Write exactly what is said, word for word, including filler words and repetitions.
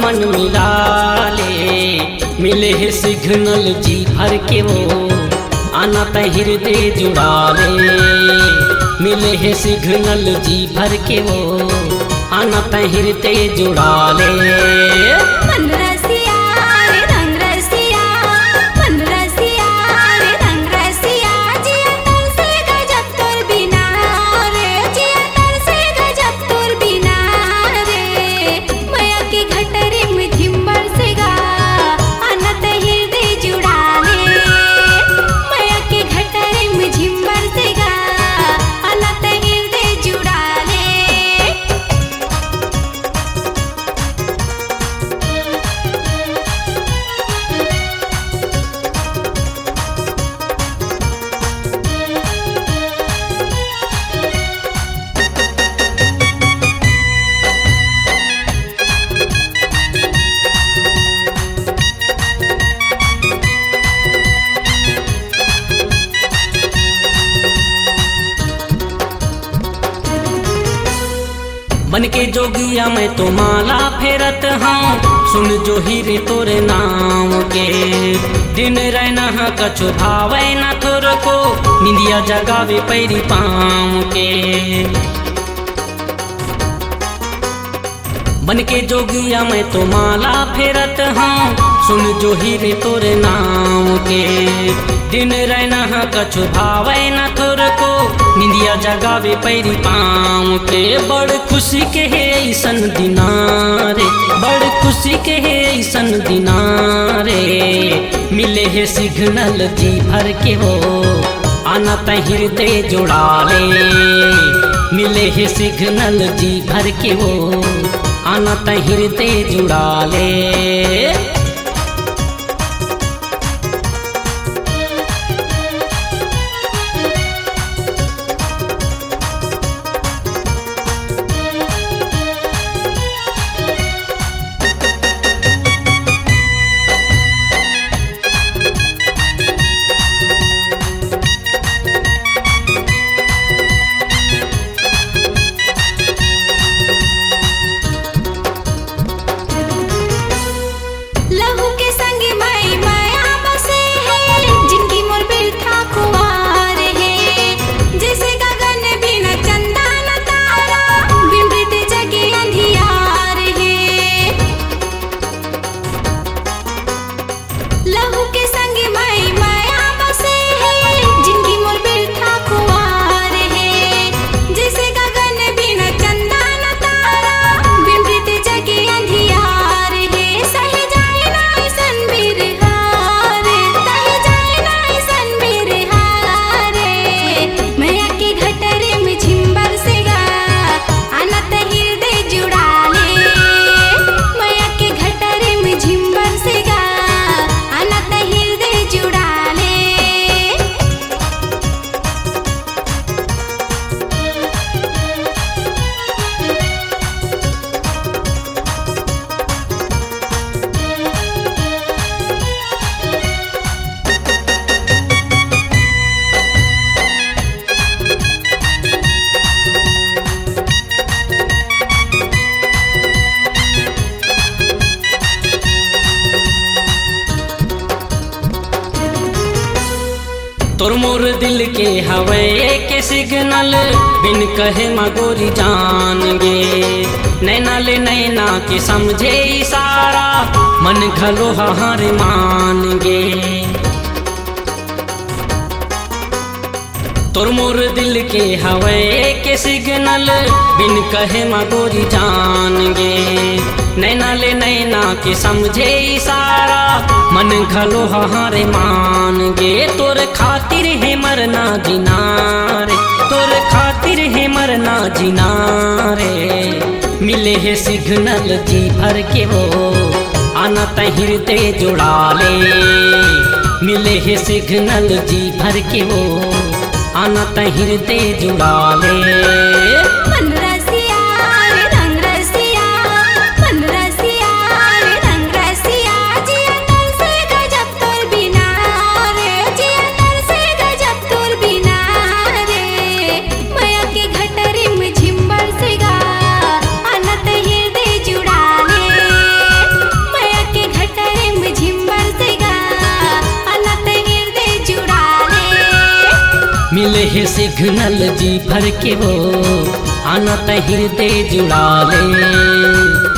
मन मिला ले, मिले हे सिग्नल जी भर के वो, आना तैं हृदय जुड़ा ले। मिले हे सिग्नल जी भर के वो, आना तैं हृदय जुड़ा ले। मन रसिया रे रंग रसिया, मन रसिया रे रंग रसिया, जिया तरसे गजब तोर बिना रे, जिया तरसे गजब तोर बिना रे। मया के घटरे में झिम बरसेगा, अनत हृदय जुड़ा ले। मया के घटरे में झिम बरसेगा, अनत हृदय जुड़ा ले। बन के जोगिया मैं तो माला फेरत हँव, सुन जोही रे तोरे नाम के। दिन रैना ह कछु भावै न थोरको, निंदिया जगावे पैरी पाँव के। बन के जोगिया मैं तो माला फेरत हँव, सुन जोही रे तोरे नाम के। दिन रैना ह कछु भावै न थोरको, निंदिया जगावे पैरी पाँव के। बड़ खुशी के हे अइसन दिना रे, बड़ खुशी के हे अइसन दिना रे। मिले हे सिग्नल जी भर के वो, आना तैं हृदय जुड़ा ले। मिले हे सिग्नल जी भर के वो, आना तैं हृदय जुड़ा ले। लहू के संग मई मया बसे हे, जिनगी मोर बिरथा खुवार हे। जइसे गगन बिना चंदा न तारा, बिन प्रीत जग अंधियार हे। लहू के संग मई मया बसे हे, जिनगी मोर बिरथा खुवार हे। जइसे गगन बिना चंदा न तारा, बिन प्रीत जग अंधियार हे। सहे जाए ना अइसन बिरहा रे, सहे जाए ना अइसन बिरहा रे। मया के घटरे में झिम बरसेगा, अनत हृदय जुड़ा ले। मया के घटरे में झिम बरसेगा, अनत हृदय जुड़ा ले। तोर मोर दिल के हवय के सिग्नल, बिन कहे म गोरी जान गे। नैना ले नैना के समझे इशारा, मन घलो ह हार मान गे। तोर मोर दिल के हवय के सिग्नल, बिन कहे म गोरी जान गे। नैना ले नैना के समझे इशारा, मन घलो ह हार मान गे। तोर खातिर हे मरना जीना रे, तोर खातिर हे मरना जीना रे। मिले हे सिग्नल जी भर के वो, आना तैं हृदय जुड़ा ले। मिले हे सिग्नल जी भर के वो, आना तैं हृदय जुड़ा ले। मन रसिया रे रंग रसिया, मन रसिया रे रंग रसिया, जिया तरसे गजब तोर बिना रे, जिया तरसे गजब तोर बिना रे। मया के घटरे में झिम बरसेगा, अनत हृदय जुड़ा ले। मिले हे सिग्नल जी भर के वो, आना त हृदय जुड़ा ले।